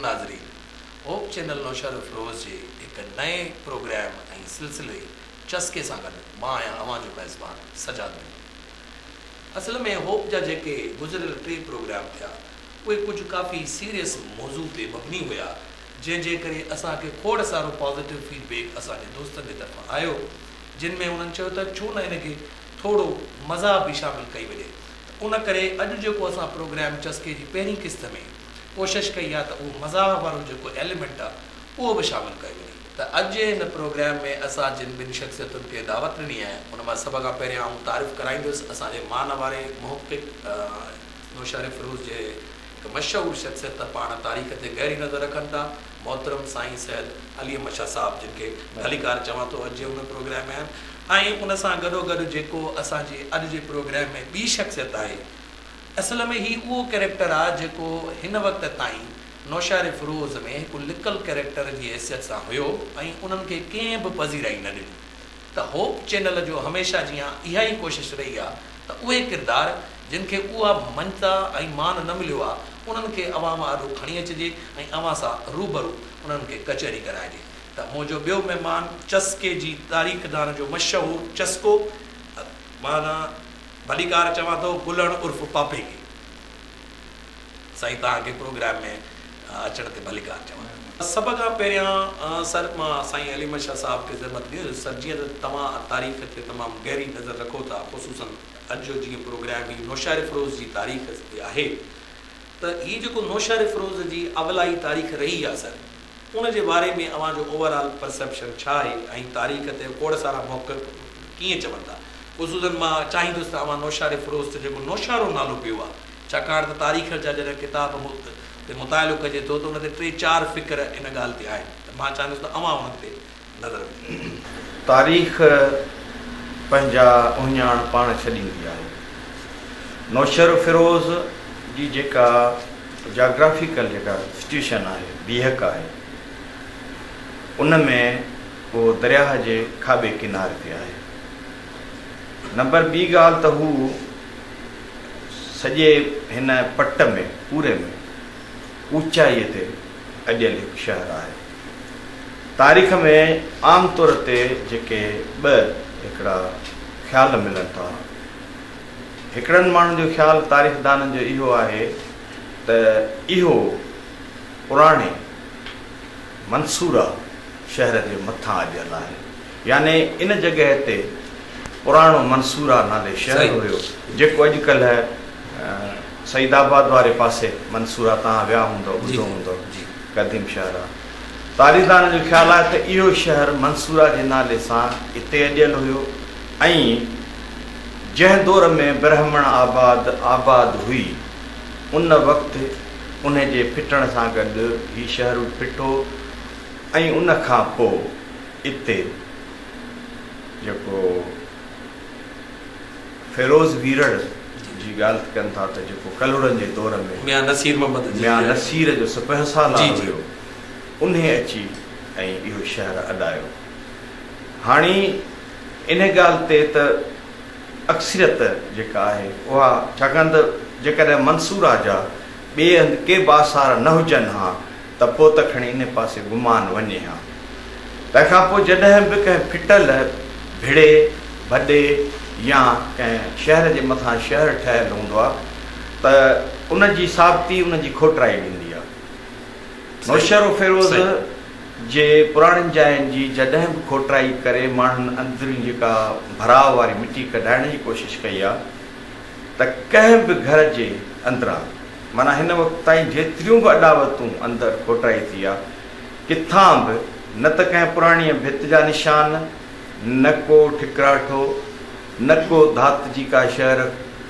عليڪم ناظرين hope channel Naushahro Feroze جي هڪ نئين پروگرام ۽ سلسلي چسڪي سان گڏ مان آهيان اوهان جو ميزبان سجاد ميمڻ. اصل ۾ هوپ جا جيڪي گذريل ٽي پروگرام ٿيا اهي ڪجهه ڪافي سيريس موضوع تي مبني هيا جنهن جي ڪري اسان کي کوڙ سارو پازيٽو فيڊ بيڪ اسان جي دوستن جي طرفان آيو جن ۾ انهن چيو ته ڇو نه ان کي ٿورو مزاح به شامل ڪئي وڃي ته ان ڪري اڄ جيڪو اسان پروگرام چسڪي جي پهرين قسط ۾ ڪوشش ڪئي آهي ته اهو مزاح وارو جيڪو ايليمينٽ آهي اهو به شامل ڪيو وڃي. ته اڄ جي هن پروگرام ۾ اسان جن ٻن شخصيتن کي دعوت ڏني آهي ان مان سڀ کان پهريان آئون تعارف ڪرائيندس اسان جي مان واري محقق نوشهروفيروز جي هڪ مشهور شخصيت ته پاڻ تاريخ تي گهري نظر رکن ٿا محترم سائين سيد علي احمد شاهه صاحب جن کي ڀليڪار چوان ٿو اڄ جي هن پروگرام ۾ آهن ۽ ان سان گڏوگڏ جيڪو اسان جي اڄ جي پروگرام ۾ ٻي شخصيت آهي اصل ۾ هي اهو ڪيريڪٽر آ جيڪو هن وقت تائين نوشهروفيروز ۾ هڪ لڪل ڪيريڪٽر جي حيثيت سان هيو ۽ انهن کي ڪنهن به پذيرائي نه ڏني ته هوپ چينل جو هميشه جيان اها ئي ڪوشش رهي آ ته اهي ڪردار جن کي اها مڃتا ۽ مان نه مليو آ انهن کي عوام آڏو کڻي اچجي ۽ اوهان سان روبرو انهن کي ڪچهري ڪرائجي ته منهنجو ٻيو مهمان چسڪي جي تاريخدان جو مشهور چسڪو معنيٰ ڀليڪار چوان ٿو گلڻ عرف پاپي کي. سائين توهان کي پروگرام ۾ اچڻ تي ڀليڪار چوان ٿو. سڀ کان پهريان سر مان سائين علي احمد شاهه صاحب کي زحمت ڏيندس سر جيئن ته توهان تاريخ تي تمام گهري نظر رکو ٿا خصوصا اڄ جو جيئن پروگرام هي نوشهروفيروز جي تاريخ تي آهي ته هي جيڪو نوشهروفيروز جي اولائي تاريخ رهي آهي سر ان جي باري ۾ اوهان جو اوور آل پرسيپشن ڇا آهي ۽ تاريخ تي کوڙ سارا محقق ڪيئن چون ٿا؟ خصوصاً مان چاهيندس ته اوهان نوشهروفيروز تي جيڪو نوشهرو نالو پيو آهي ڇاڪاڻ ته تاريخ جا جڏهن ڪتاب تي مطالعو ڪجي ٿو ته ان تي ٽي چار فڪر ان ڳالهه تي آهن ته مان چاهيندس ته اوهان انهن تي نظر وجهو. تاريخ پنهنجا اهڃاڻ پاڻ ڇڏيندي آهي. نوشهروفيروز جي جيڪا جاگرافيڪل جيڪا سچوئيشن آهي، بيهڪ آهي، ان ۾ اهو درياهه جي کاٻي ڪناري تي آهي. نمبر ٻي ڳالهه ته هو سڄي هن پٽ ۾ پوري ۾ اوچائيء تي اڏيل هڪ شهر آهي. تاريخ ۾ عام طور تي جيڪي ٻه هڪڙا خيال ملن ٿا. هڪڙن ماڻهن جو خيال تاريخدانن جو اهو آهي ته اهو پراڻي منصوره شهر جي مٿان اڏيل آهي يعني ان جڳهه تي پراڻو منصوره نالي شهر هيو جيڪو اڄ ڪلهه سعيد آباد واري پاسي منصوره توهان ويا هوندؤ ٻڌو هوندؤ قديم شهر آهي. تاريخدانن جو خيال آهي ته اهو شهر منصوره جي نالي سان اتي اڏيل هيو ۽ جنهن دور ۾ برهمڻ آباد آباد هئي، ان وقت ان جي ڦٽڻ سان گڏ هي شهر به ڦٽو ۽ ان کان پوء اتي جيڪو فيروز ويرڙ جي ڳالهه ڪن ٿا ته جيڪو ڪلهوڙن جي دور ۾ ميان نصير محمد جي ميان نصير جو سپهه سالار هيو، انهي اچي ۽ اهو شهر اڏايو. هاڻي ان ڳالهه تي ته اڪثريت جيڪا آهي اها ڇاڪاڻ ته جيڪڏهن منصوره جا ٻئي هنڌ ڪي به آثار نه هجن ها ته پوء ته کڻي ان پاسي گمان وڃي ها. تنهن کان پوء جڏهن به ڪنهن ڦٽل ڀڙي، ڀڏي يا ڪنهن شهر جي مٿان شهر ٺهيل هوندو آهي ته ان جي ثابتي ان جي کوٽرائي ڏيندي آهي. نوشهروفيروز جي پراڻين جاين جي جڏهن به کوٽرائي ڪري ماڻهن اندرين جيڪا ڀراء واري مٽي ڪڍائڻ جي ڪوشش ڪئي آ ته ڪنهن به گهر جي اندران معنيٰ هن وقت تائين جيتريون به اڏاوتون اندر کوٽرائي ٿي آ ڪٿان به نه ته ڪنهن پراڻيء ڀت جا نشان نه ڪو ٺڪراٺو نه ڪو ڌات جي ڪا شهر،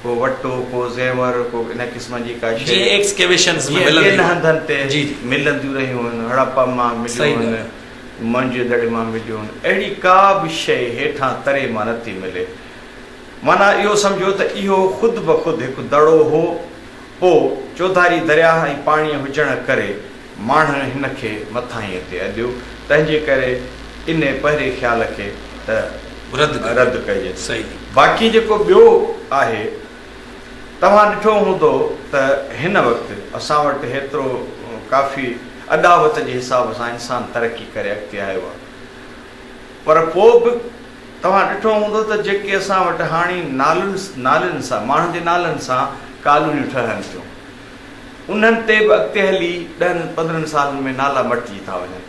ڪو وٽو، ڪو زيور، ڪو ان قسم جي ڪا شيء جيئن ايڪسڪيويشنز ۾ جيئن ٻين ملنديون هنڌن تي جي جي ملنديون رهيون آهن، هڙپا مان مليون صحيح آهن، ڳالهه موئن جي دڙي مان مليون آهن، اهڙي ڪا به شيء هيٺان تري مان نه ٿي ملي. معنيٰ اهو سمجهو ته اهو خود بخود هڪ دڙو هو، پوء چوڌاري درياهه ۽ پاڻيء هجڻ ڪري ماڻهن هن کي مٿاهينء تي اڏيو، تنهن جي ڪري انهي پهرين خيال کي ته رد ڪجي ٿو. باقي جيڪو ٻيو آهي، توهان ڏٺو هوندو ته هن وقت اسان وٽ هيترو ڪافي اڏاوت جي حساب سان انسان ترقي ڪري اڳتي آيو آهي. پر پوء به توهان ڏٺو هوندو ته جيڪي اسان وٽ هاڻي نالن نالن سان ماڻهن جي نالن سان ڪالونيون ٺهن ٿيون انهن تي به اڳتي هلي ڏهن پندرهن سالن ۾ نالا مٽجي ٿا وڃن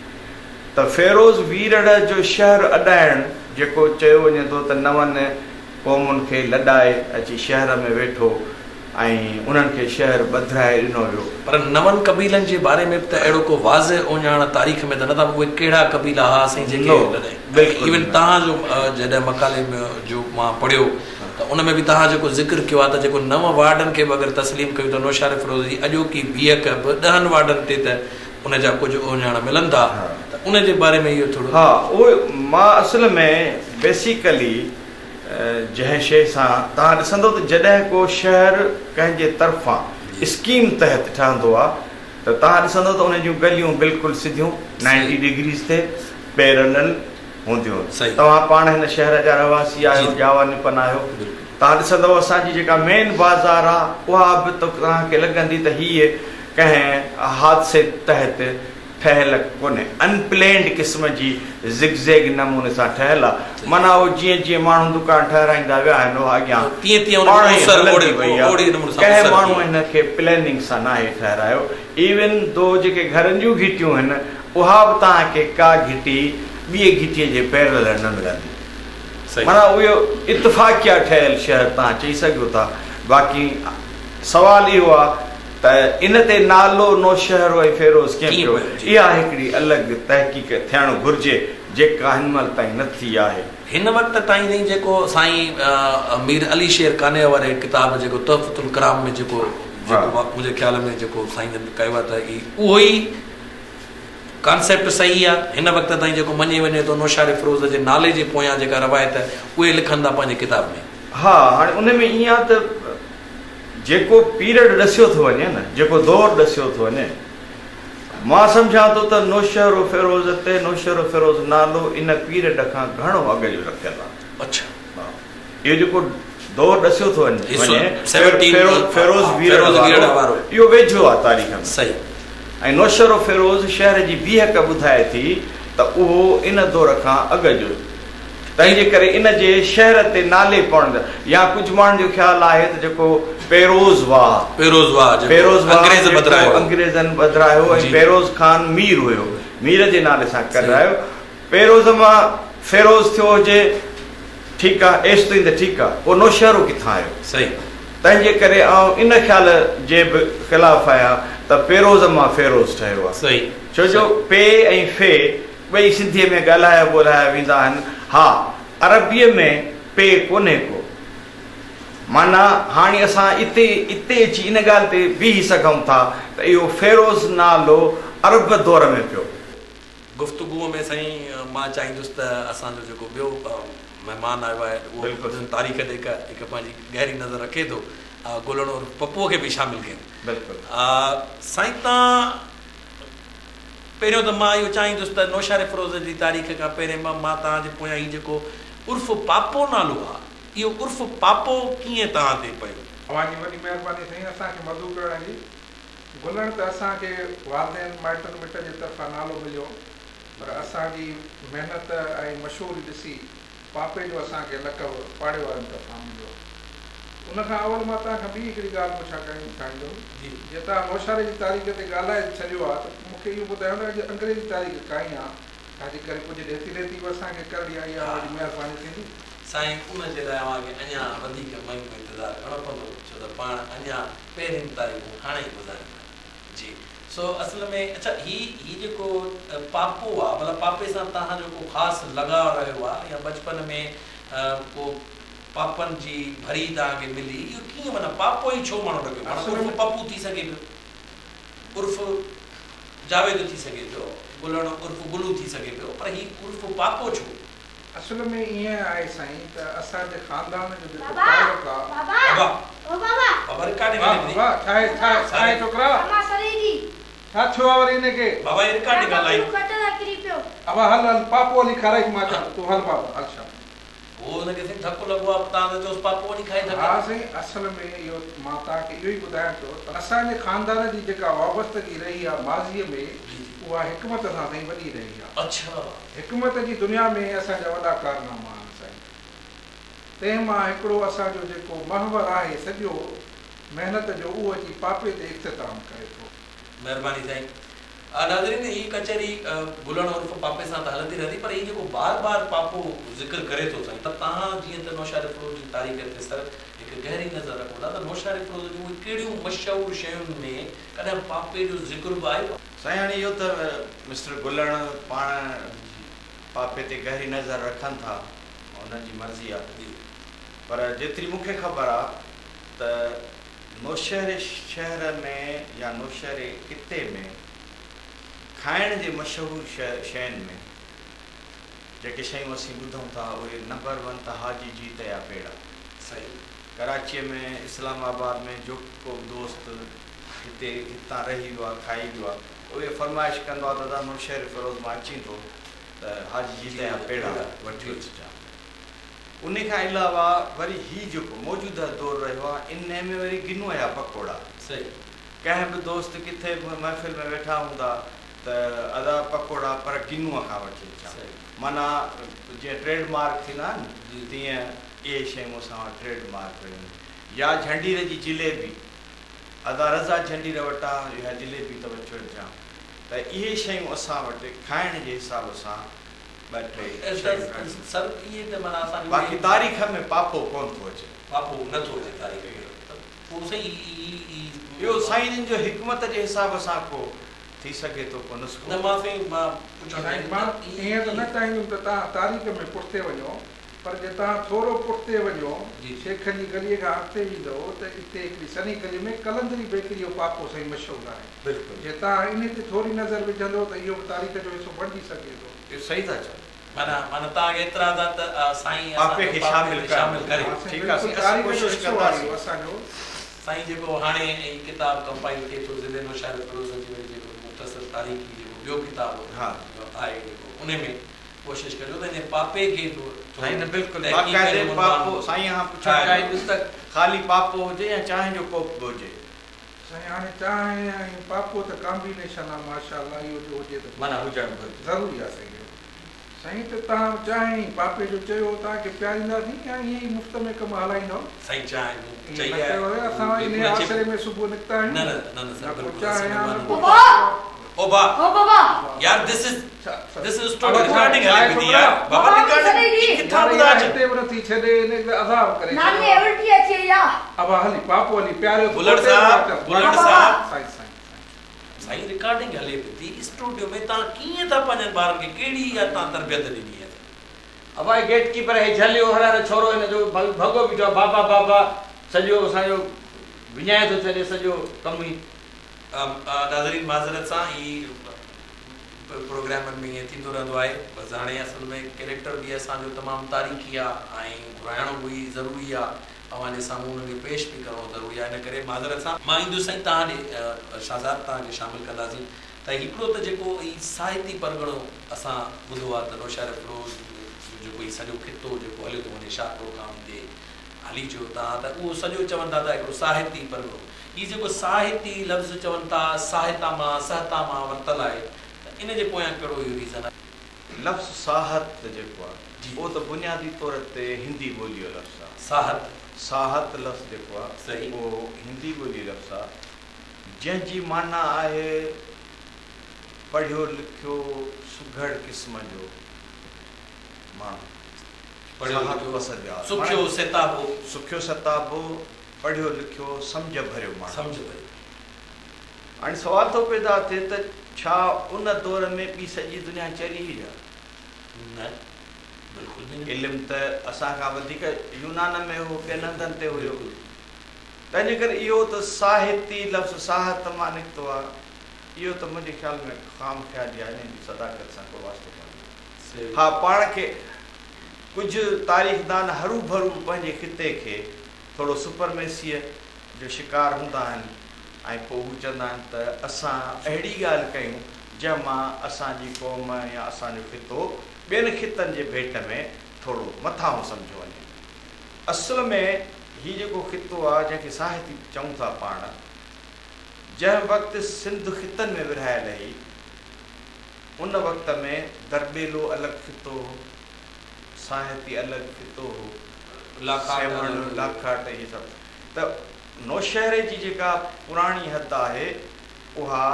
ته فيروز ويرڙ جو شهر اڏائڻ جيڪو چيو وڃي ٿو ته نون قومن کي لڏائي اچي شهر ۾ ويٺو ۽ انهن کي شهر ٻڌرائي ڏنو ويو. پر نون قبيلن جي باري ۾ به ته اهڙو ڪو واضح اهڃاڻ تاريخ ۾ ته نه ٿا اهي ڪهڙا قبيلا ها سائين جيڪي لڏائي ايون توهان جو جڏهن مقالي ۾ جو مان پڙهيو ته ان ۾ به توهان جيڪو ذڪر ڪيو آهي ته جيڪو نو وارڊن کي به اگر تسليم ڪيون ته نوشهروفيروز جي اڄوڪي بيهڪ به ڏهن وارڊن تي ته ان جا ڪجهه اهڃاڻ ملن ٿا ته ان جي باري ۾ اهو ٿورو. ها اهو مان اصل ۾ بيسيڪلي جنهن شيء سان توهان ڏسندو ته جڏهن ڪو شهر ڪنهن جي طرفان اسڪيم تحت ٺهندو آهي ته توهان ڏسندو ته ان جون گليون بلڪل سڌيون نائنٽي ڊگريز تي پيرلل هونديون توهان پاڻ هن شهر جا رهواسي آهيو ڄاوا نپن آهيو توهان ڏسندو اسان جي جيڪا مين بازار آهي اها به توهان کي لڳندي ته هيء ڪنهن حادثي تحت ٺهيل ڪونهي، ان پلينڊ قسم جي زگ زيگ نموني سان ٺهيل آ، معنيٰ اهو جيئن جيئن ماڻهو دڪان ٺهرائيندا ويا آهن اها اڳيان پاڻ ئي هلندي وئي آ، ڪنهن ماڻهو هن کي پليننگ سان ناهي ٺهرايو، ايون دو جيڪي گهرن جون گهٽيون هن اها به توهان کي ڪا گهٽي ٻيء گهٽيء جي پيرلل نه ملندي، معنيٰ اهو اتفاقيه ٺهيل شهر توهان چئي سگهو ٿا، باقي سوال اهو آ ته ان تي نالو نوشهرو ۽ فيروز ڪيئن پيو؟ اها هڪڙي الڳ تحقيق ٿيڻ گهرجي، جيڪا هن مهل تائين نه ٿي آهي. هن وقت تائين سائين جيڪو سائين مير علي شير قانع واري ڪتاب جيڪو تحفة الڪرام ۾ جيڪو جيڪو منهنجي خيال ۾ جيڪو سائين جن ڪيو آهي ته اهو ئي ڪانسيپٽ صحيح آهي. هن وقت تائين جيڪو مڃي وڃي ٿو نوشهري فيروز جي نالي جي پويان جيڪا روايت اهي لکن ٿا پنهنجي ڪتاب ۾. ها هاڻي ان ۾ ائين آهي ته جيڪو پيريڊ ڏسيو ٿو وڃي نه، جيڪو دور ڏسيو ٿو وڃي، مان سمجهان ٿو ته نوشهروفيروز تي نوشهروفيروز نالو ان پيريڊ کان گهڻو اڳ جو رکيل آهي. اڇا. ها. اهو جيڪو دور ڏسيو ٿو وڃي، فيروز ويرڙ وارو، اهو ويجهو آهي تاريخ ۾. صحيح. ۽ نوشهروفيروز شهر جي بيهڪ ٻڌائي ٿي ته اهو ان دور کان اڳ جو تنهن جي ڪري ان جي شهر تي نالي پوڻ جا يا ڪجهه ماڻهن جو خيال آهي ته جيڪو پيروز واهه، پيروز واهه جيڪو پيروز واهه انگريز جيڪو ٻڌرايو هو. انگريزن ٻڌرايو ۽ جي. پيروز خان مير هيو، مير جي نالي سان صحيح. ڪڍرايو، پيروز مان فيروز ٿيو هجي ٺيڪ آ، ايستائين ته ٺيڪ آ، پوء نوشهرو ڪٿان آيو؟ صحيح. تنهن جي ڪري آئون ان خيال جي به خلاف آهيان ته پيروز مان فيروز ٺهيو آ. صحيح. ڇو جو صحيح. پي ۽ في ٻئي سنڌيء ۾ ڳالهايا ٻولهايا ويندا آهن. ها، عربيء ۾ پي ڪونهي ڪو. معنيٰ هاڻي اسان اتي اتي اچي ان ڳالهه تي بيهي سگهون ٿا ته اهو فيروز نالو عرب دور ۾ پيو. گفتگوء ۾ سائين مان چاهيندس ته اسان جو جيڪو ٻيو مهمان آيو آهي اهو به تاريخ تي هڪ هڪ پنهنجي گهري نظر رکي ٿو گلڻ عرف پپوء کي به شامل ڪيون. بلڪل. سائين تان پهريون ته مان اهو چاهيندس ته نوشهروفيروز جي تاريخ کان پهرين مان توهان جي پويان هي جيڪو عرف پاپو نالو آ اهو عرف پاپو ڪيئن توهان تي پيو؟ اوهان جي وڏي مهرباني سائين اسان کي مدعو ڪرڻ جي. گلڻ ته اسان کي والدين مائٽن مٽن جي طرفان نالو مليو پر اسان جي محنت ۽ مشهوري ڏسي پاپي جو اسان کي لقب پاڙي وارن طرفان مليو. ان کان اول مان توهان کان ٻي هڪڙي ڳالهه پڇا ڪرڻ چاهيندس. جيئن توهان نوشهري جي تاريخ تي ڳالهائي ڇڏيو آهي ته مون کي اهو ٻڌايو ته اڄ انگريزي تاريخ ڪائين آ تنهن جي ڪري ڪجهه ڏيتي ليتي به اسان کي ڪرڻي آهي اها اوهان جي مهرباني ٿيندي. سائين ان جي لاء اوهان کي اڃا وڌيڪ مهينو انتظار ڪرڻو پوندو ڇو ته پاڻ اڃا پهرين تاريخون هاڻي ئي گذاريون آهن. جي سو اصل ۾ اڇا هي هي جيڪو پاپو آ مطلب پاپي سان توهان جو ڪو خاص لڳاء رهيو آ يا بچپن ۾ ڪو پاپن جي ڀري توهان کي ملي اهو ڪيئن معنيٰ پاپو ئي ڇو ماڻهو رکيو معنيٰ عرف پپو ٿي سگهي پيو عرف جاويد ٿي سگهي پيو گلڻ عرف گلو ٿي سگهي پيو پر هي عرف پاپو ڇو؟ اصل ۾ ائين آهي سائين ته اسان جي خاندان جو جيڪو تعلق آ. بابا بابا رڪارڊنگ هلي پئي. بابا ڇا آهي ڇا ڇا آهي ڇوڪرا. ڇا ٿيو آ وري هن کي. بابا هي رڪارڊنگ هلائي. ابا هل هل پاپو هلي کارائيس مان اچان ٿو تون هل بابا هل شاباش. هو هن کي سائين ڌڪ لڳو آ تان ته چئوس پاپو وڃي کائي ڌڪ. ها سائين اصل ۾ اهو مان توهان کي اهو ئي ٻڌايان ٿو ته اسان جي خاندان جي جيڪا وابستگي رهي آ ماضيء ۾ جي جي. اها حڪمت سان سائين وڏي رهي آ. اڇا. حڪمت جي دنيا ۾ اسان جا وڏا ڪارناما آهن سائين. تنهن مان هڪڙو اسان جو جيڪو محور آهي سڄو محنت جو اهو اچي پاپي تي اختتام ڪري ٿو. مهرباني سائين. ناظرين هي ڪچهري گلڻ عرف پاپي سان ته هلندي رهندي پر هي جيڪو بار بار پاپو ذڪر ڪري ٿو سائين ته توهان جيئن ته نوشهري فيروز جي تاريخ تي سر هڪ گهري نظر رکو ٿا ته نوشهري فيروز جون اهي ڪهڙيون مشهور شين ۾ ڪڏهن پاپي جو ذڪر به آيو آهي؟ سائين هاڻي اهو ته مسٽر گلڻ پاڻ پاپي تي گهري نظر رکن ٿا انهن جي مرضي آهي پر جيتري مون کي خبر آهي ته نوشهري شهر ۾ يا نوشهري خطي ۾ کائڻ جي مشهور شين ۾ جيڪي شيون اسين ٻڌون ٿا اهي نمبر ون ته حاجي جيت جا پيڙا. صحيح. ڪراچيء ۾ اسلام آباد ۾ جو ڪو به دوست هتي هتان رهي ويو آهي کائي ويو آهي اهي فرمائش ڪندو آهي ته دادا نوشهري فيروز مان اچين ٿو ته حاجي جيت جا پيڙا وٺي اچجان. انهي کان علاوه وري هي جيڪو موجوده دور رهيو آهي انهي ۾ وري گنوء جا پڪوڙا. صحيح. ڪنهن به دوست ڪٿي به محفل ۾ ويٺا هوندا ته ادا پڪوڙا پر گنوء کان وٺي اچان. معنيٰ جيئن ٽريڊ مارڪ ٿيندا آهن تيئن اهي شيون اسان وٽ ٽريڊ مارڪ هيون. يا جهنڊير جي جليبي ادا رضا جهنڊير وٽان اها جليبي ته وٺي اچان. ته اهي شيون اسان وٽ کائڻ جي حساب سان ٻه ٽي شيون ڏاڍيون. سر ائين ته معنيٰ اسان جو باقي تاريخ ۾ پاپو ڪونه ٿو اچي. پاپو نه ٿو اچي تاريخ ۾ ته پوء سائين هي هي. اهو سائين جن جو حڪمت جي حساب سان ڪو ٿي سگهي ٿو ڪو نسخو. نه مان سائين مان پڇڻ سائين چاهيندس مان ته هي ائين ته نه هي. چاهيندم ته توهان تاريخ ۾ پٺتي وڃو پر جي توهان ٿورو پٺتي وڃو جي. شيخن جي گليء کان اڳتي ويندؤ ته اتي هڪڙي سنهي گلي ۾ قلندري بيڪري جو پاپو سائين مشهور آهي. بلڪل. جي توهان انهي تي ٿوري نظر وجهندؤ ته اهو به تاريخ جو حصو بڻجي سگهي ٿو. اهو صحيح ٿا چئو. معنيٰ معنيٰ توهان کي اعتراض آهي ته سائين اسان پاپي جو کي پاپي شامل کي ڪرڻ. شامل ڪري. ها سائين ٺيڪ آهي بلڪل سائين اسين تاريخ جو ڪوشش حصو آهي ڪنداسين. اهو اسان جو. سائين جيڪو هاڻي هي ڪتاب ڪمپائل ٿئي ٿو ضلعي نوشهري فيروز جي وري جيڪو مختصر تاريخي جيڪو ٻيو ڪتاب ها. آهي جيڪو انهي ۾ ڪوشش ڪجو ته انهي پاپي کي به ٿورو سائين نه بلڪل تحقيق ۽ باقاعدي عنوان پاپو سائين کان پڇڻ ٺاهجو. چاهيندس ته خالي پاپو هجي يا چانهه جو ڪوپ به هجي. سائين هاڻي چانهه ۽ پاپو ته ڪامبينيشن آ ماشاءالله اهو جو هجي ته معنيٰ هجڻ گهرجي. ضروري آ سائين اهو. سائين ته توهان چانهه ۽ پاپي جو چيو توهان کي پيارينداسين يا ائين ئي مفت ۾ ڪم هلائيندؤ؟ سائين چانهه مون ائين چئي نه آهي ڪيو آهي اسان بلڪل انهي اچي آسري ۾ صبح نڪتا آهيون نه نه نه نه سر نه ڪو بلڪل چانهه اسين آ نه مهمان ڪو بابا پاپو آ. او با او بابا يار دس از ڇا دس از ابا اسٽوڊيو رڪارڊنگ چانهه هلي پئي ٿي ڇوڪرا يار بابا بابا مون رڪارڊنگ سڏي ٿي ڪٿان يار ٻڌا اها اچ هتي به نٿي ڇڏي ان کي عذاب ڪري ناني ڇڏيو آ. الٽي اچي وئي آ. ابا هلي پاپو هلي پياريو ته گلڻ پوء تيل صاحب اچان. گلڻ ها بابا صاحب سائين سائين سائين. سائين رڪارڊنگ هلي پئي ٿي اسٽوڊيو ۾ توهان ڪيئن ٿا پنهنجن ٻارن کي ڪهڙي اها توهان تربيت ڏني آهي. ابا هي گيٽ ڪيپر هي جهليو هر هر ڇورو هن جو ڀڳو بيٺو آ بابا بابا سڄو اسان جو وڃائي ٿو ڇڏي سڄو ڪم ئي. ناظرين معذرت سان هي پروگرامن ۾ ائين ٿيندو رهندو آهي بس هاڻي اصل ۾ ڪيريڪٽر به اسان جو تمام تاريخي آ ۽ گهرائڻو به ضروري آ اوهان جي سامهون انهن کي پيش به ڪرڻو ضروري آهي ان ڪري معذرت سان مان ايندس سائين توهان ڏي شاهزاد توهان کي شامل ڪنداسين ته هڪڙو ته جيڪو هي ساهتي پرڳڻو اسان ٻڌو آهي ته نوشهري فيروز جو جيڪو هي سڄو خطو جيڪو هليو ٿو وڃي شاهپور کان ويندي هلي چيو ٿا ته اهو سڄو چون ٿا ته هڪڙو ساهتي پرڳڻو هي جيڪو ساهتي لفظ چون ٿا ساهتا مان سهتا مان ورتل آهي ته ان جي پويان ڪهڙو اهو ريزن آهي؟ لفظ ساهت جيڪو آهي جي. اهو ته بنيادي طور تي هندي ٻوليء جو لفظ آهي. ساهت. ساهت لفظ جيڪو آهي صحيح. اهو هندي ٻوليء جو لفظ آهي جنهن جي معنيٰ آهي پڙهيو لکيو سگهڙ قسم جو ماڻهو. پڙهيو ساهت لکيو پسند آهي. سکيو ستابو. سکيو ستابو، پڙهيو لکيو، سمجهه ڀريو ماڻهو. سمجهه ڀريو. هاڻي سوال ٿو پيدا ٿئي ته ڇا ان دور ۾ ٻي سڄي دنيا چري هئي ڇا؟ نه بلڪل به نه. علم ته اسان کان وڌيڪ يونان ۾ هو، ٻين هنڌن تي هيو. بلڪل. تنهنجي ڪري اهو ته ساهتي لفظ ساهت مان نڪتو آهي، اهو ته منهنجي خيال ۾ خام خيالي آهي، ان جي صداقت سان ڪو واسطو ڪونهي. صحيح. ها پاڻ کي ڪجهه تاريخدان هروڀرو پنهنجي خطي کي ٿورو سپرميسيء جو شڪار هوندا آهن ۽ پوء هو چوندا آهن ته اسان اهڙي ڳالهه ڪيون جنهن مان اسان جي قوم يا اسان جو خطو ٻين خطن جي ڀيٽ ۾ ٿورو مٿانهون سمجهيو وڃي. اصل ۾ هي جيڪو خطو آهي جنهن کي ساهتي چئون ٿا پاڻ، جنهن وقت سنڌ خطن ۾ ورهايل هئي ان وقت ۾ درٻيلو الڳ خطو هو، ساهتي الڳ خطو هو، سيوهڻ، لاکاٽ اهي سڀ ته نوشهري جي جيڪا پراڻي حد آهي اها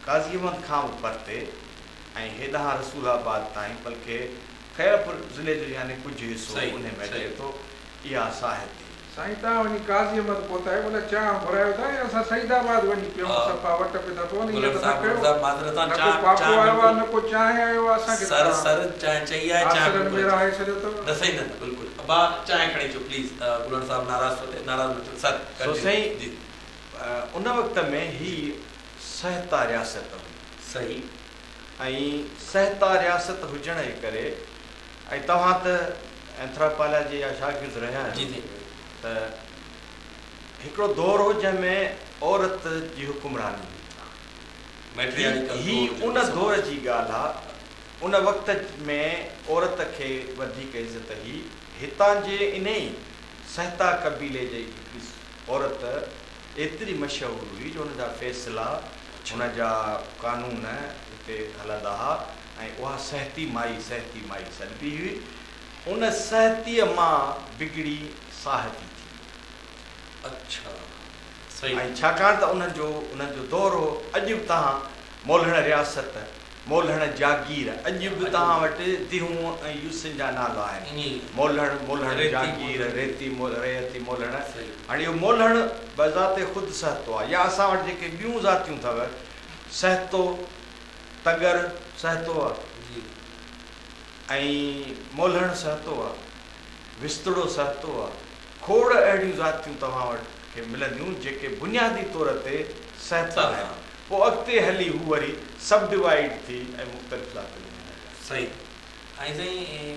قاضي احمد کان به پرتي ۽ هيڏانهن رسول آباد تائين بلڪه خيرپور ضلعي جو يعني ڪجهه حصو انهي ۾ اچي ٿو اها ساهتي. سائين توهان وڃي قاضي احمد پهتا آهيو ڀلا چانهه گهرايو ٿا يا اسان سعيد آباد وڃي پيئون صفا وٽ پئي ٿا پون ائين ته نه ڪيو نه ڪو پاپو آيو آهي نه ڪو چانهه آيو آهي اسان کي سر چانهه چئي آهي چانهه آسرن ۾ رهائي ڇڏيو اٿو. نه سائين نه نه بلڪل ابا چانهه کڻي اچو پليز گلڻ صاحب ناراض ٿو ٿئي ناراض نه ٿيو سر سو سائين ان وقت ۾ هي سهتا رياست هئي. صحيح. ۽ سهتا رياست هجڻ جي ڪري ۽ توهان ته اينٿراپالاجي جا شاگرد رهيا آهيو ته هڪڙو دور هو جنهن ۾ عورت جي حڪمراني هئي. هي ان دور جي ڳالهه آ. ان وقت ۾ عورت کي وڌيڪ عزت هئي. هتان جي انهي سهتا قبيلي جي هڪڙي عورت ايتري مشهور هئي جو ان جا فيصلا، ان جا قانون اتي هلندا ها ۽ اها سهتي مائي، سهتي مائي سڏبي هئي. ان سهتيء مان بگڙي ساهتي ٿي وئي. اڇا صحيح. ۽ ڇاڪاڻ ته انهن جو انهن جو دور هو. اڄ به توهان مولهڻ رياست، مولهڻ جاگير، اڄ به توهان وٽ ديهون ۽ يوسين جا نالا آهن. مولهڻ، مولهڻ جاگير، ريتي ريتي مولهڻ. هاڻي اهو مولهڻ بذات خود سهتو آهي يا اسان وٽ جيڪي ٻيون ذاتيون اٿو، سهتو، تڳر سهتو آ ۽ مولهڻ سهتو آ، وستڙو سهتو آ، کوڙ اهڙيون ذاتيون توهان وٽ کي ملنديون جيڪي بنيادي طور تي سهتا آهن. پوء اڳتي هلي هو وري سب ڊوائيڊ ٿي ۽ مختلف ذاتين ۾ هليا. صحيح ۽ سائين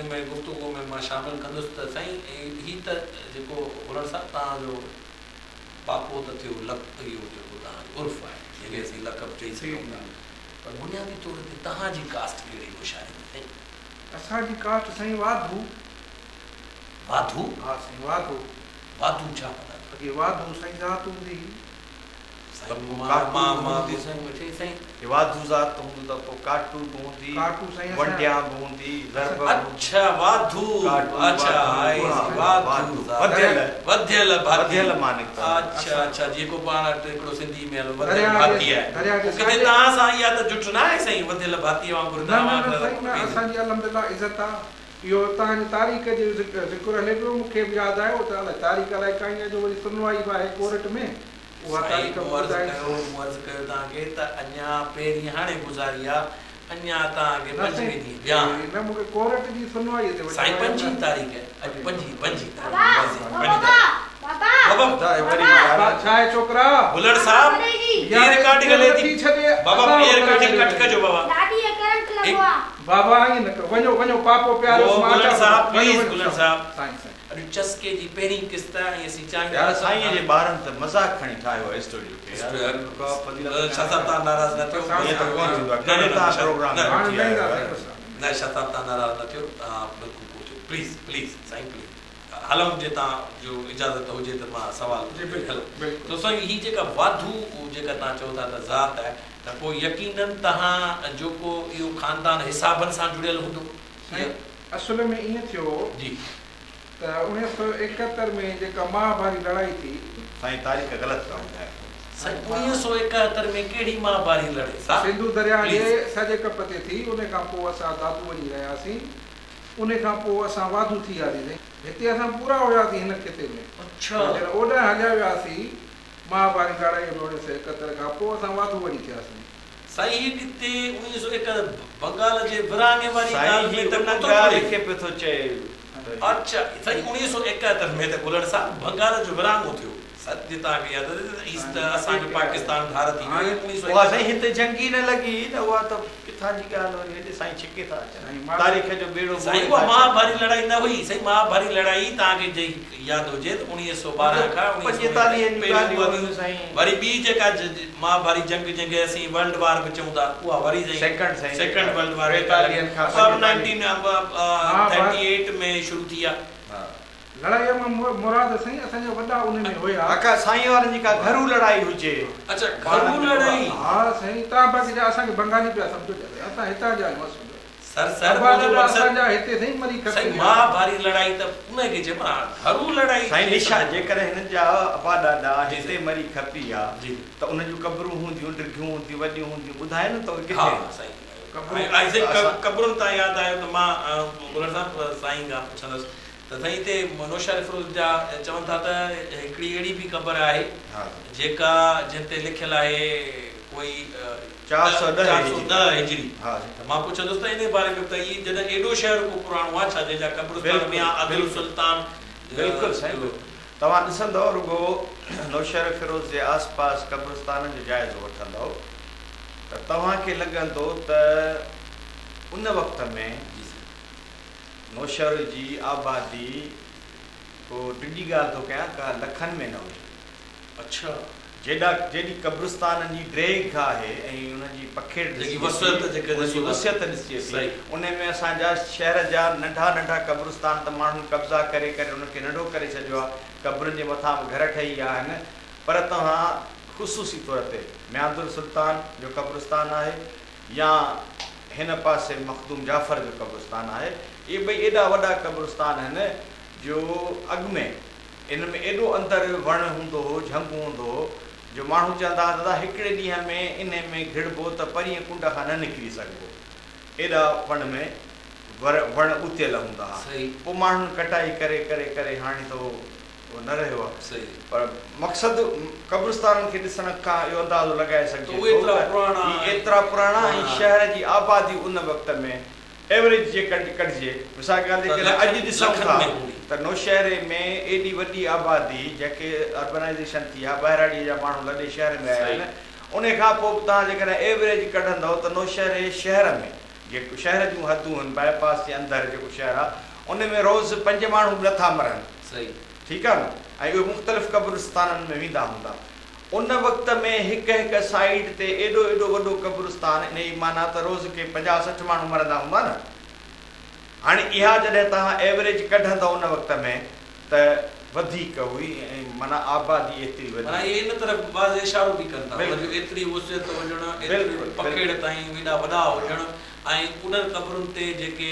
ان ۾ گفتگو ۾ مان شامل ڪندس ته سائين هي ته جيڪو گلڻ صاحب توهان جو پاپو ته ٿيو لق اهو جيڪو توهان جو عرف آهي جنهن کي اسين لقب چئي سگهون ٿا پر بنيادي طور تي توهان جي ڪاسٽ ڪهڙي نوشهري ۾ سائين؟ اسان جي ڪاسٽ سائين واڌو. واڌو؟ ها سائين واڌو. واڌو ڇا معنيٰ؟ اڳي واڌو سائين ذات هوندي هئي. واڌو ذات هوندو ته پوء ڪاٽو به هوندي، ونڊيا به هوندي، ضرب به هوندي. اڇا واڌو اڇا واڌو وڌيل وڌيل مان نڪتل. اڇا اڇا جيڪو پاڻ وٽ هڪڙو سنڌي ۾ هلو وڌيل ڀاتي آهي پوء ڪٿي توهان سان اها ته جٺ نه آهي سائين وڌيل ڀاتي وانگر نه نه نه سائين نه اسان جي الحمدلله عزت آ اهو توهان جي تاريخ جو ذڪر هلي پيو مون کي به ياد آيو ته الائي تاريخ الائي ڪائي آهي جو وري سنوائي به آهي ڪورٽ ۾. اها سائين تاريخ به مون عرض ٻڌائي. ڪيو مون عرض ڪيو توهان کي ته اڃا پهرين هاڻي گذاري آ اڃا توهان کي نه 25 سائين ڏينهن ٻيا آهن. نه مون کي ڪورٽ جي سنوائي تي وڃڻو سائين آهي پنجين نه. تاريخ اڄ پنجين پنجين تاريخ بابا واضح او پنجين بابا تاريخ بابا بابا ٻڌاء وري بابا يار. ڇا آهي ڇوڪرا. گلڻ صاحب جي هي رڪارڊنگ هلي ٿي نٿي ڇڏي بابا الله هي ڪري رڪارڊنگ ڇڏي ڪٽ ڪجو بابا. ڏاڏي کي ڪرنٽ لڳو آ. بابا ائين نه ڪر وڃو وڃو پاپو پياريوس او مان گلڻ اچان ٿو صاحب وڃو پليز وڃو گلڻ صاحب. سائين سائين. اڄ چسڪي جي پهرين قسط آهي ۽ اسين چاهيون ٿا يار ته سائين جي ٻارن ته مذاق کڻي ٺاهيو آهي اسٽوڊيو کي يار ڪا فضيلت شاهه صاحب توهان ناراض نه ٿيو ائين ته ڪونه ٿيندو آهي ڪڏهن توهان پروگرام ۾ هاڻي وٺي نه آيا ايندا آهيو سائين يار. بس. نه شاهه صاحب توهان ناراض نه ٿيو توهان بلڪل ڪو ٿيو پليز پليز سائين پليز هلون جي توهان جو اجازت هجي ته مان سوال جي بلڪل هلون بلڪل. ته سائين هي جيڪا واڌو جيڪا توهان چئو ٿا ته ذات آهي ته پوء يقينن توهان جو ڪو اهو خاندان حسابن سان جڙيل هوندو سائين اصل ۾ ائين ٿيو جي. ته 1971 ۾ جيڪا مهاڀاري لڙائي ٿي. سائين تاريخ غلط پيا ٻڌايو. سائين 1971 ۾ ڪهڙي مهاڀاري لڙائي سا سنڌو درياء جي پليز. ساڄي ڪپ تي ٿي ان کان پوء اسان دادو وڃي رهياسين ان کان پوء اسان واڌو ٿي وياسين سائين هتي اسان پورا هياسين هن خطي ۾ اڇا. پر جڏهن اوڏانهن هليا وياسين مهاڀاري لڙائي ۾ 1971 کان پوء اسان واڌو وڃي ٿياسين. سائين هي ڪٿي 1971 بنگال جي ورهاڱي واري سائين ڳالهه هي ۾ ته ان ڪو ٿو ڳالهه پڙهي. کي پيو ٿو چئي ته هي. اڇا سائين 1971 ۾ ته گلڻ صاحب بنگال جو ورهاڱو ٿيو سچ جي توهان کي ياد هجي ته ايسٽ اسان جو پاڪستان ڌار ٿي ويو اها سائين 1971. هتي جنگ ئي نه لڳي هئي ته اها ته ڪٿان جي ڳالهه وري هيڏي سائين ڇڪي ٿا اچن تاريخ جو ٻيڙو سائين ٻوڙي اها ٿا اچن. مهاڀاري لڙائي نه هئي سائين مهاڀاري لڙائي توهان کي جي ياد هجي ته 1912 کان 45 جون پهريون ڳالهيون اها ٿي هيون سائين. وري ٻي جيڪا مهاڀاري جنگ جنهن کي اسين ورلڊ وار به چئون ٿا اها وري سائين سيڪنڊ سائين سيڪنڊ ورلڊ وار جيڪا 43 کان اها به 45 1938 ۾ شروع ٿي آ. ها. لڙائيء مان مراد سائين اسان جا وڏا ان ۾ هيا. ڪا سائين وارن جي ڪا گهرو لڙائي هجي. اڇا گهرو لڙائي. ها سائين توهان باقي جا اسان کي بنگالي پيا سمجهو جا اسان هتان جا آهيون اصل. سر سر ابا منهنجو ڏاڏا مقصد اسان جا هتي سائين مري کپي سائين ويا. مهاڀاري لڙائي ته ان کي چئبو آهي گهرو لڙائي. سائين نشا جيڪڏهن هنن جا ابا ڏاڏا هتي مري کپي ويا ته انهن جون قبرون هونديون ڊگهيون هونديون وڏيون هونديون ٻڌايو نه ته اهي ڪٿي ها سائين ۽ قبرن تان ياد آيو ته مان گلڻ صاحب سائين کان پڇندس ته سائين هتي نوشهروفيروز جا چون ٿا ته هڪڙي اهڙي به قبر آهي جيڪا جنهن تي لکيل آهي ڪوئي 410 هجري ته مان پڇندس ته انهي باري ۾ ته هي جڏهن ايڏو شهر ڪو پراڻو آهي ڇا جنهن جا قبرستان ميان عادل سلطان بلڪل سائين بلڪل توهان ڏسندؤ رڳو نوشهروفيروز جي آس پاس قبرستانن جو جائزو وٺندؤ ته توهان کي لڳندو ته ان وقت ۾ نوشهري جي آبادي ڪو ڊڄي ڳالهه ٿو ڪيان ڪا لکن ۾ نه هجي. اڇا. جيڏا جيڏي قبرستانن جي ڊيگهه آهي ۽ انهن جي پکيڙ جيڪي ڏسجي وسعت ٿي، جيڪي انهن جي ڏسو ٿا. وسعت ڏسجي ٿي، صحيح. انهي ۾ اسان جا شهر جا ننڍا ننڍا قبرستان ته ماڻهن قبضا ڪري ڪري انهن کي ننڍو ڪري ڇڏيو آهي، قبرن جي مٿان به گهر ٺهي ويا آهن، پر توهان خصوصي طور تي ميان درسلطان جو قبرستان آهي يا هن پاسي مخدوم جعفر جو قبرستان آهي، اهي ٻئي ايڏا وڏا قبرستان آهن جو اڳ ۾ ان ۾ ايڏو اندر وڻ هوندو هو، جهنگ هوندو هو، جو ماڻهو چوندا ها دادا هڪڙي ڏينهن ۾ انهي ۾ گهڙبو ته پرينء ڪنڊ کان نه نڪري سگهبو. ايڏا وڻ ۾ ور وڻ ڳتيل هوندا ها. پوء ماڻهن ڪٽائي ڪري ڪري ڪري هاڻي ته اهو نه رهيو آهي. پر مقصد قبرستانن کي ڏسڻ کان اهو اندازو لڳائي سگهجي ٿو ته هي ايترا پراڻا ۽ شهر جي آبادي ان وقت ۾ ايوريج جي ڪڍجي مثال ڳالهه جيڪڏهن اڄ ڏسون ٿا ته نوشهري ۾ ايڏي وڏي آبادي جنهن کي اربنائيزيشن ٿي آهي ٻاهراڙي جا ماڻهو لڏي شهر ۾ آيا آهن انهي کان پوء به توهان جيڪڏهن ايوريج ڪڍندؤ ته نوشهري شهر ۾ جيڪو شهر جون حدون آهن باء پاس جي اندر جيڪو شهر آهي ان ۾ روز پنج ماڻهو به نٿا مرن ٺيڪ آهي نه ۽ اهي مختلف قبرستانن ۾ ويندا هوندا ان وقت ۾ هڪ هڪ سائيڊ تي ايڏو ايڏو وڏو قبرستان انهي جي معنيٰ ته روز ڪي 50 60 ماڻهو مرندا هوندا نه هاڻي اها جڏهن توهان ايوريج ڪڍندؤ ان وقت ۾ ته وڌيڪ هئي ۽ معنيٰ آبادي ايتري وڌي. معنيٰ اهي ان طرف واضح اشارو به ڪن ٿا ان جو ايتري وسعت هجڻ ايتري پکيڙ تائين ايڏا وڏا هجڻ ۽ انهن قبرن تي جيڪي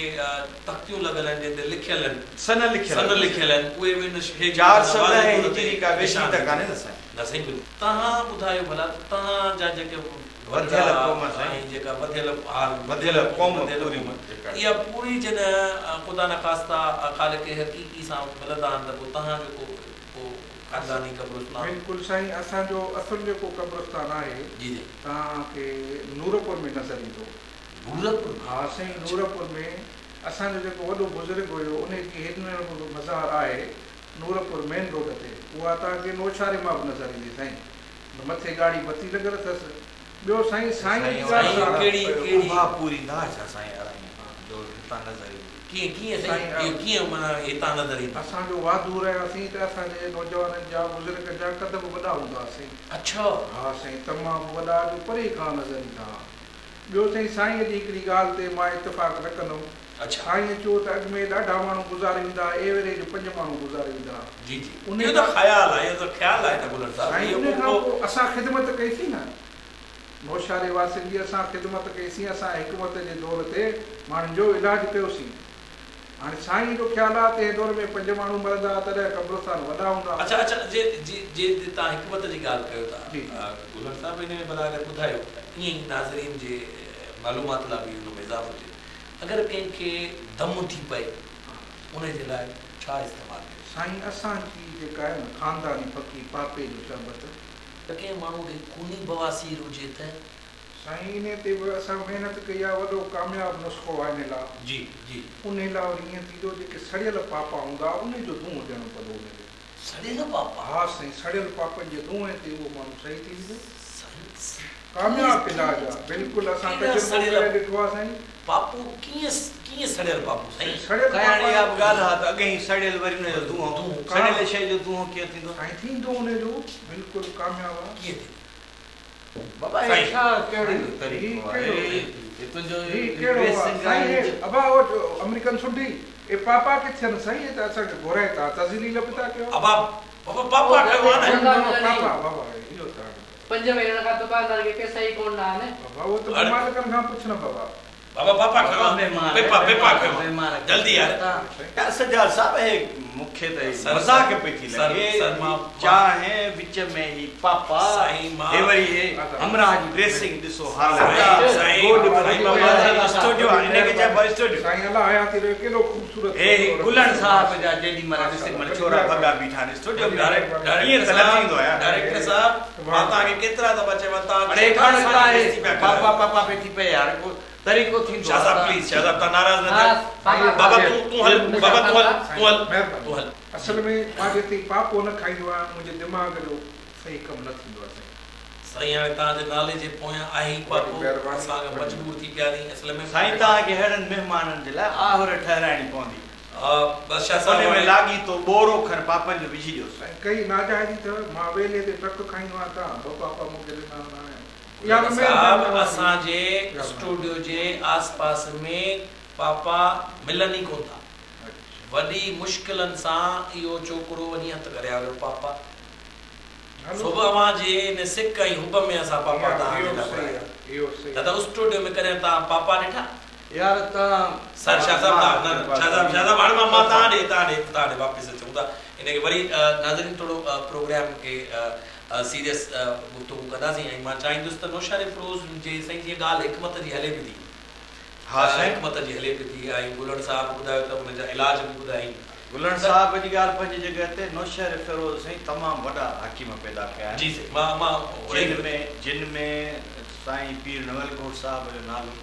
تختيون لڳل آهن جنهن تي لکيل آهن سن لکيل سن لکيل آهن اهي به ان شيء جي چار سؤ واضح ڏهه طور تي هجري ڪا ويجهي ته نشاندهي ڪانهي نه سائين. نه سائين بلڪل. توهان ٻڌايو ڀلا ته توهان جا جيڪي وڌيل وڏڙا قوم سائين. ۽ جيڪا وڌيل ها وڌيل قوم وڌيل پوري قوم جيڪا. اها پوري جڏهن خدا نخواسته خالق حقيقي سان ملندا آهن ته پوء توهان جو ڪو ڪو خانداني قبرستان. بلڪل سائين اسان جو اصل جيڪو قبرستان آهي جي جي. توهان کي نورپور ۾ نظر ايندو. نورپور ۾؟ ها سائين نورپور ۾ اسان جو جيڪو وڏو بزرگ هيو انهي جي هينئر به مزار آهي نورپور مين روڊ تي اها توهان کي نوشهري مان به نظر ايندي سائين مٿي ڳاڙهي بتي لڳل اٿس ٻيو سائين سائين جي ڳالهه سائين سان ڪهڙي ڪهڙي اڀا پوريندا ڇا سائين آرائين جو هتان نظر ايندي. ڪيئن ڪيئن سائين اهو ڪيئن معنيٰ هتان نظر ايندي. اسان جو واڌو رهياسين ته اسان جي نوجوانن جا بزرگن جا قد به وڏا هوندا ها سائين. اڇا. ها سائين تمام وڏا جو پري کان نظر ايندا ها. ٻيو سائين سائين جي هڪڙي ڳالهه تي مان اتفاق نه ڪندم. سائين چيو ته اڳ ۾ ڏاڍا ماڻهو گذاري ويندا ها، ايوريج پنج ماڻهو گذاري ويندا ها. جي جي اهو ته خيال آهي، اهو ته خيال آهي نه گلڻ صاحب، سائين اهو ان کان ڪو پوء اسان خدمت ڪئي سين نه، نوشهري واسين جي اسان خدمت ڪئي سين، اسان حڪمت جي دور تي ماڻهن جو علاج ڪيو سين. هاڻي سائين جو خيال آهي تنهن دور ۾ پنج ماڻهو مرندا ها تڏهن قبرستان وڏا هوندا ها. اڇا اڇا جي جي جي توهان حڪمت جي ڳالهه ڪيو ٿا گلڻ صاحب ان ۾ ڀلا اگر ٻڌايو ته ائين ئي ناظرين جي معلومات لاء به ان ۾ اضافو ٿئي اگر ڪنهن کي دم ٿي پئي ان جي لاء ڇا استعمال ڪيو؟ سائين اسان جي جيڪا آهي نه خانداني ڦڪي پاپي جو شربت. ته ڪنهن ماڻهو کي خوني بواسير هجي ته. سائين انهي تي به اسان محنت ڪئي آهي وڏو ڪامياب نسخو آهي انهي لا. جي جي. انهي لا وري ائين ٿيندو جيڪي سڙيل پاپا هوندا انهي جو دونهون ڏيڻو پوندو انهي تي. سڙيل پاپا؟ ها سائين سڙيل پاپن جي دونهين تي اهو ماڻهو صحيح ٿي ويندو. سائين ڪامياب علاج آ بلڪل اسان ڪهڙا تجربو سڙيل ڪري ڏٺو آ سائين. پاپو ڪيئن ڪيئن سڙيل پاپو سائين. سڙيل سائين هاڻي پاپا اها به ڳالهه آ ته اڳي ئي سڙيل وري ان جو دونهون دونهون سڙيل شيء جو دونهون ڪيئن ٿيندو. سائين ٿيندو انهي جو بلڪل ڪامياب آ. ڪيئن ٿيندو. بابا هي سائين. ڇا ڪهڙو سائين طريقو هي آهي ڪهڙو هي تنهنجو هي ڪهڙو آ ڊريسنگ سائين آهي هي ابا اهو آمريڪن سنڍي. اي پاپا ڪٿي آهن سائين، هي ته اسان کي گهرائي توهان تذليل به ٿا ڪيو. ابا بابا پاپا ڪيو آ نه. پاپا بابا اهو ته هاڻي. پنج مهينن کان دڪاندار کي پئسا ئي ڪونه ڏنا آهن. بابا اهو ته مالڪن کان پڇ نه بابا. بابا پاپا کيو آ پيپا پيپا کيو آ جلدي يار. يار سجاد صاحب هي مون کي ته مذاق پئي ٿي لڳي چانهه وچ ۾ هي پاپا هي وري هي همراهه جي ڊريسنگ ڏسو حال گوڏ اسٽوڊيو آ ان کي چئبو آ اسٽوڊيو. سائين الله حياتي رهي ڪيڏو خوبصورت هي گلڻ صاحب جا جيڏي مهل ڏسين مهل ڇورا ڀڳا بيٺا آهن اسٽوڊيو ۾ ائين ته نه ٿيندو آ يار. ڊائريڪٽر صاحب مان توهان کي ڪيترا دفعا چيو آ توهان اڙي کڻ هتان هي پاپا پاپا پئي ٿي پئي يار ڪو طريقو ٿيندو شاهه صاحب پليز شاهه صاحب توهان ناراض نه ٿيو بابا تون تون هل بابا تون هل تون هل تون هل. اصل ۾ مان جيستائين پاپو نه کائيندو آهيان منهنجي دماغ جو صحيح ڪم نه ٿيندو آهي سائين. سائين هاڻي توهان جي نالي جي پويان آهي ئي پاپو اسان مجبور ٿي پياسين اصل ۾. سائين توهان کي اهڙن مهمانن جي لاء آهر ٺهرائڻي پوندي. بس شاهه صاحب ان ۾ لاڳيتو ٻورو کن پاپن جو وجهي ڏيوس. سائين ڪئي ناجائزي اٿو مان ويلي تي ٽڪ کائيندو آهيان توهان ٻه پاپا مون کي ڏنا نه آهن. صاحب اسان جي اسٽوڊيو جي آس پاس ۾ پاپا ملن ئي ڪون ٿا وڏي مشڪلن سان اهو ڇوڪرو وڃي هٿ ڪري آيو پاپا سو به اوهان جي ان سڪ ۽ حب ۾ اسان پاپا توهان جي لاء گهرايا دادا اسٽوڊيو ۾ ڪڏهن توهان پاپا ڏٺا؟ يار توهان سر شاهه صاحب توهان نه نه شاهه صاحب شاهه صاحب هاڻي مان مان توهان ڏي توهان ڏي توهان ڏي واپس اچون ٿا ان کي وري ناظرين ٿورو پروگرام کي سيريس گفتگو ڪنداسين ۽ مان چاهيندس ته نوشهري فيروز جي سائين جيئن ڳالهه حڪمت جي هلي به ٿي ها سائين حڪمت جي هلي به ٿي ۽ گلڻ صاحب ٻڌايو ته ان جا علاج به ٻڌايائين. گلڻ صاحب جي ڳالهه پنهنجي جڳهه تي نوشهري فيروز سائين تمام وڏا حڪيم پيدا ڪيا آهن جي سائين مان مان جن ۾ جن ۾ سائين پير نول گهوٽ صاحب جو نالو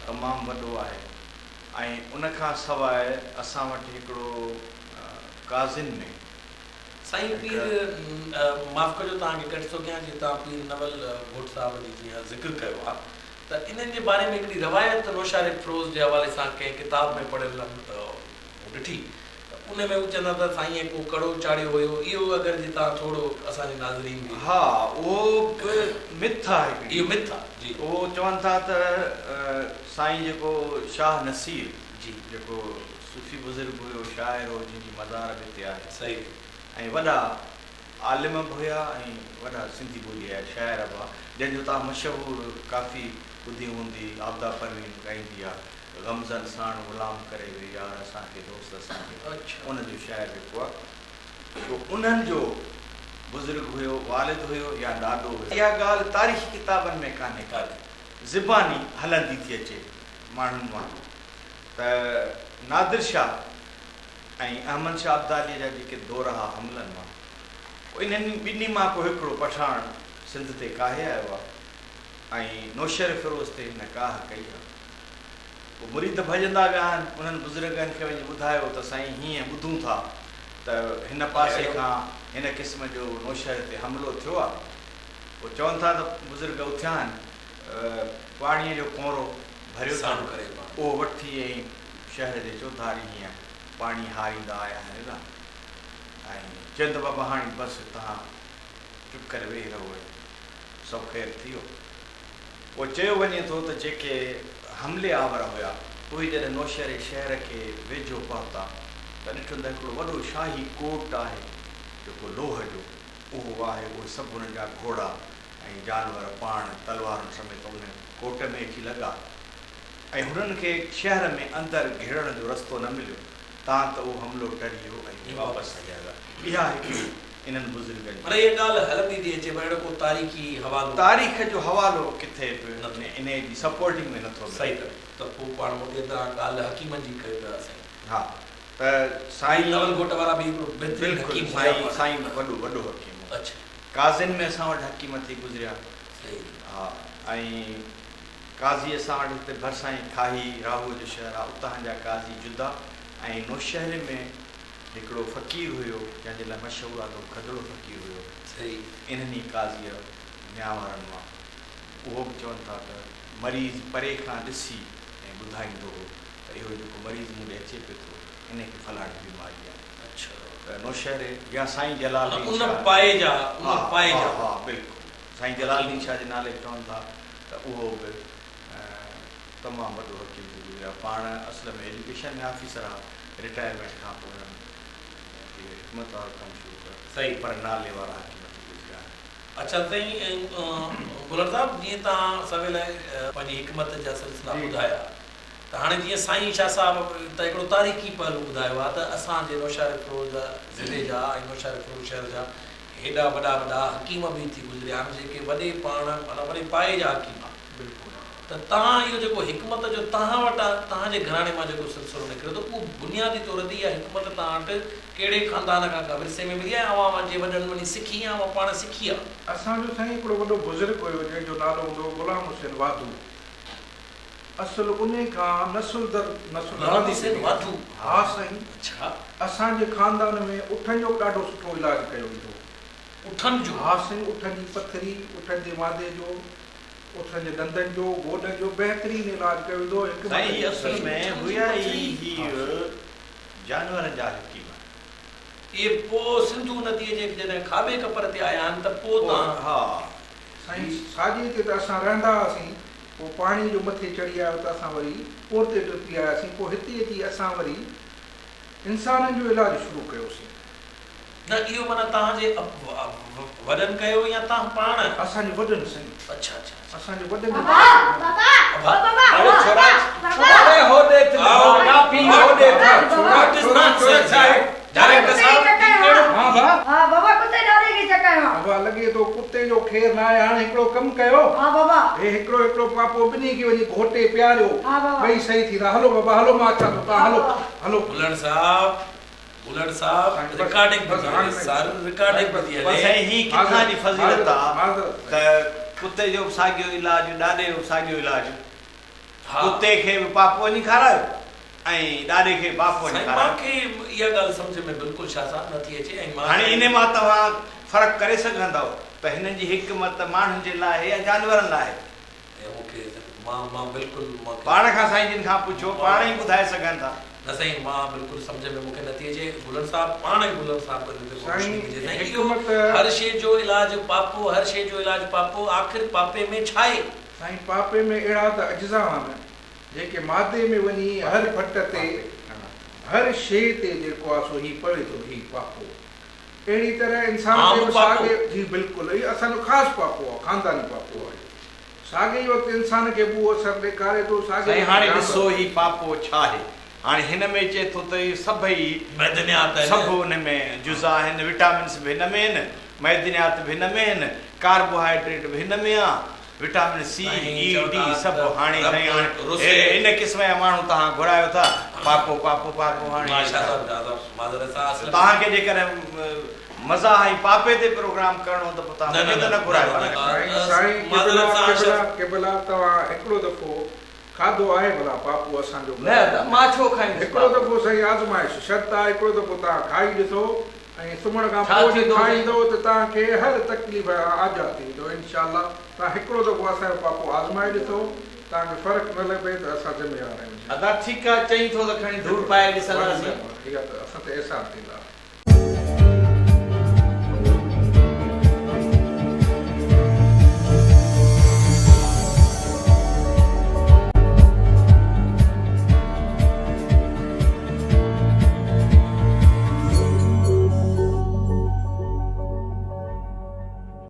تمام وڏو آهي ۽ ان کان سواء اسان وٽ هڪڙو قاضين ۾. سائين پير معاف ڪجو توهان کي ڪٽ ٿو ڪيان جي توهان پير نول گهوٽ صاحب جي جيئن ذڪر ڪيو آ ته انهن جي باري ۾ هڪڙي روايت نوشهري فيروز جي حوالي سان ڪنهن ڪتاب ۾ پڙهيل مون ڏٺي ته ان ۾ هو چوندا ته سائين ڪو ڪڙو چاڙهيو هيو اهو اگر جي توهان ٿورو اسان جي ناظرين کي. ها اهو به مٿ آ هڪڙي. اهو مٿ آ جي. اهو چون ٿا ته سائين جيڪو شاهه نصير جي. جيڪو صوفي بزرگ هيو، شاعر هو، جنهن جي مزار به هتي آهي. صحيح. ۽ وڏا عالم به هيا ۽ وڏا سنڌي ٻوليء جا شاعر به هئا، جنهن جو توهان مشهور ڪافي ٻڌي هوندي، عابده پروين ڳائيندي آ، غمزن ساڻ غلام ڪري ويو يار اسان کي دوست اسان کي ان جو شاعر جيڪو آ سو انهن جو بزرگ هيو، والد هيو يا ڏاڏو هيو. اها ڳالهه تاريخي ڪتابن ۾ ڪانهي ڪا، زباني هلندي ٿي اچي ماڻهن مان. ته نادر شاهه ۽ احمد شاهه ابداليء جا جيڪي دور ها حملن مان، پوء انهن ٻنهي مان ڪو هڪڙو پٺاڻ سنڌ تي ڪاهي آيو آهي ۽ نوشهري فيروز تي هن ڪاهه ڪئي آهي. پوء مريد ڀڄندا ويا آهن، انهن بزرگن کي وڃي ٻڌايو ته سائين هيئن ٻڌون ٿا ته هن پاسي کان هن قسم جو نوشهري تي حملو ٿيو آهي. پوء چون ٿا ته بزرگ اٿيا آهن، پاڻيء جو ڪونرو ڀريو ساڻ اٿن، ڪري پاڻ. اهو وٺي ۽ شهر جي چوڌاري هيئن پاڻي هاريندا آيا آهن ايڏا ۽ چون ته بابا هاڻي بس توهان چپ ڪري ويهي رهو ۽ سڀ خير ٿي ويو. پوء چيو وڃي ٿو ته جيڪي حملي آور هيا اهي جڏهن نوشهري شهر کي ويجهو پهتا ته ڏٺن ته هڪڙو وڏو شاهي ڪوٽ آهي جيڪو لوهه جو اهو آهي اهي سڀ انهن جا گهوڙا ۽ جانور پاڻ تلوارن سميت ان ڪوٽ ۾ اچي لڳا ۽ هنن کي شهر ۾ اندر گهڙڻ جو رستو نه مليو، تان ته اهو حملو ٽري ويو ۽ هو واپس هليا ويا. اها هڪڙي انهن بزرگن جي. پر اها ڳالهه هلندي ٿي اچي پر اهڙو ڪو تاريخي حوالو. تاريخ جو حوالو ڪٿي به انهيء جي سپورٽنگ ۾ نٿو ملي. صحيح ته پوء پاڻ موٽي توهان ڳالهه حڪيمن جي ڪيو پيا سائين. ها ته سائين. نول گهوٽ وارا به هڪڙو بهترين حڪيم هيا. بلڪل سائين سائين وڏو وڏو حڪيم هو. اڇا. قاضين ۾ اسان وٽ حڪيم ٿي گذريا. صحيح. ها ۽ قاضي اسان وٽ هتي ڀرسان ئي کاهي راهوء جو شهر آ اتان جا قاضي جدا ۽ نوشهري ۾ هڪڙو فقير هيو جنهن جي لاء مشهور آ ته هو کدڙو فقير هيو. صحيح. انهن ئي قاضيء ميان وارن مان اهو به چون ٿا ته مريض پري کان ڏسي ۽ ٻڌائيندو هو ته اهو جيڪو مريض مون ڏي اچي پيو ٿو انهي کي فلاڻي بيماري آهي. اڇا. ته نوشهري يا سائين جلال الدين ان شاهه. پائي جا ان ها پائي ها جا. ها بلڪل سائين جلال الدين شاهه جي نالي به چون ٿا ته اهو به تمام وڏو حڪيم ٿي گذريو آهي. پاڻ اصل ۾ ايجوڪيشن ۾ آفيسر ها، رٽائرمينٽ کان پوء انهن اهو حڪمت وارو ڪم شروع ڪيو. صحيح. پر نالي وارا حڪيم ٿي گذريا آهن. اڇا سائين گلڻ صاحب جيئن توهان سويل پنهنجي حڪمت جا سلسلا ٻڌايا ته هاڻي جيئن سائين شاهه صاحب ته هڪڙو تاريخي پهلو ٻڌايو آهي ته اسان جي نوشهروفيروز ضلعي جا ۽ نوشهروفيروز شهر جا هيڏا وڏا وڏا حڪيم به ٿي گذريا آهن جيڪي وڏي پاڻ معنيٰ وڏي پائي جا حڪيم آهن ته توهان اهو جيڪو حڪمت جو توهان وٽان توهان جي گهراڻي مان جيڪو سلسلو نڪري ٿو اهو بنيادي طور تي اها حڪمت توهان وٽ ڪهڙي خاندان کان ڪا ورثي ۾ ملي آهي يا اوهان جي وڏن وڃي سکي يا اوهان پاڻ سکي آهي؟ اسان جو سائين هڪڙو وڏو بزرگ هيو جنهن جو نالو هوندو هو غلام حسين واڌو. اصل انهي کان نسل در نسل غلام هلندي حسين پئي آهي. واڌو؟ ها سائين. اڇا. اسان جي خاندان ۾ اٺن جو به ڏاڍو سٺو علاج ڪيو ويندو هو. اٺن جو؟ ها سائين اٺن جي پٿري، اٺن جي مادي جو، اٺن جي ڏندن جو، گوڏن جو بهترين علاج ڪيو ويندو هو. حڪمت سائين هي جي اصل سر. ۾ هيا ئي هي جانورن جا حڪيم. اهي پوء سنڌو نديء جي جڏهن کاٻي ڪپر تي آيا آهن ته پوء تان. ها. سائين ساڄي تي ته اسان رهندا هئاسين، پوء پاڻي جو مٿي چڙهي آيو ته اسان وري پوئتي ٽپي آياسين، پوء هتي اچي اسان وري انسانن جو علاج شروع ڪيوسين. نه اهو معنيٰ توهان جي وڏن ڪيو يا توهان پاڻ؟ اسان جي وڏن سائين. اڇا اڇا اڇا. اسان جي وڏن جي بابا بابا ابا او بابا اڙي ڇورا بابا اڙي هوڏي ٿ ڪافي هوڏي ٿ ڇورا What is ڇورا ڇورا nonsense ڇا آهي؟ ڊائريڪٽر صاحب هي ڪهڙو ها ڀا. ها بابا ڪتي ڏاڏي کي چڪايو آ. ابا لڳي ٿو ڪتي جو خير ناهي هاڻي هڪڙو ڪم ڪيو. ها بابا. هي هڪڙو هڪڙو پاپو ٻنهي کي وڃي گهوٽي پياريو. ها بابا. ٻئي صحيح ٿيندا. هلو بابا هلو مان اچان ٿو توهان هلو هلو. گلڻ صاحب گلڻ صاحب رڪارڊنگ به ٿي هلي سر رڪارڊنگ به ٿي پر هلي. سائين هي ڪٿان جي فضيلت آ ته ڪتي جو به ساڳيو علاج ڏاڏي جو به ساڳيو علاج. ڪتي کي به پاپو وڃي کارايو ۽ ڏاڏي کي به پاپو وڃي سائين کارايو. مان کي اها ڳالهه سمجهه ۾ بلڪل شاهه صاحب نٿي اچي ۽ مان هاڻي انهي مان توهان فرق ڪري سگهندؤ ته هنن جي حڪمت ماڻهن جي لاء آهي يا جانورن لاء آهي. ۽ مون کي مان مان بلڪل مان کي پاڻ کان سائين جن کان پڇو پاڻ ئي ٻڌائي سگهن ٿا. نه سائين مان بلڪل سمجهه ۾ مون کي نٿي اچي گلڻ صاحب پاڻ ئي گلڻ صاحب ان تي روشني وجهي سائين اهو هر شيء جو علاج پاپو هر شيء جو علاج پاپو آخر پاپي ۾ ڇاهي؟ سائين پاپي ۾ اهڙا ته اجزا آهن جيڪي مادي ۾ وڃي هر ڦٽ تي هر شيء تي جيڪو آهي سو هي پوي ٿو هي پاپو اهڙي طرح انسان تي عام به پاپو. ساڳي جي بلڪل هي اسان جو خاص پاپو آهي خانداني پاپو آهي ساڳي ئي وقت انسان کي به اهو اثر ڏيکاري ٿو ساڳي سائين وقت هاڻي جانور. ڏسو هي پاپو ڇا آهي هاڻي هن ۾ چئي ٿو ته اهي سڀئي معدنيات آهن. سڀ ان ۾ جزا آهن وٽامنس به هن ۾ آهن معدنيات به هن ۾ آهن ڪاربوهائيڊريٽ به هن ۾ آ وٽامن سي سائين اي چئو ڊي ٿا سڀ ته هاڻي رب سائين هاڻي رسي. ان قسم جا ماڻهو توهان گهرايو ٿا پاپو پاپو پاپو هاڻي مان شاهه صاحب شاهه صاحب معذرت سان اصل ۾ توهان کي جيڪڏهن مزاح ۽ پاپي تي پروگرام ڪرڻو ته پوء توهان نه مون کي نه ته نه نه گهرايو نه ها نه. سائين سائين معذرت قبلا سان قبلا شاهه قبلا توهان هڪڙو دفعو کاڌو آهي ڀلا پاپو اسان جو نه ته مان ڇو کائيندس هڪڙو پاپو. دفعو سائين آزمائش شرط آهي هڪڙو دفعو توهان کائي ڏسو ۽ سمهڻ کان ڇا پوء جي ٿيندو سائين؟ کائيندؤ ته توهان کي هر تڪليف کان آجا ٿي ويندؤ انشاء الله توهان هڪڙو دفعو اسان جو پاپو آزمائي ڏسو توهان کي فرق نه لڀي ته اسان ذميوار آهيون. ادا ٺيڪ آ چئين ٿو ته کڻي ڌوڙ پائي ڏسنداسين. اها ته اسان تي احسان ٿيندا.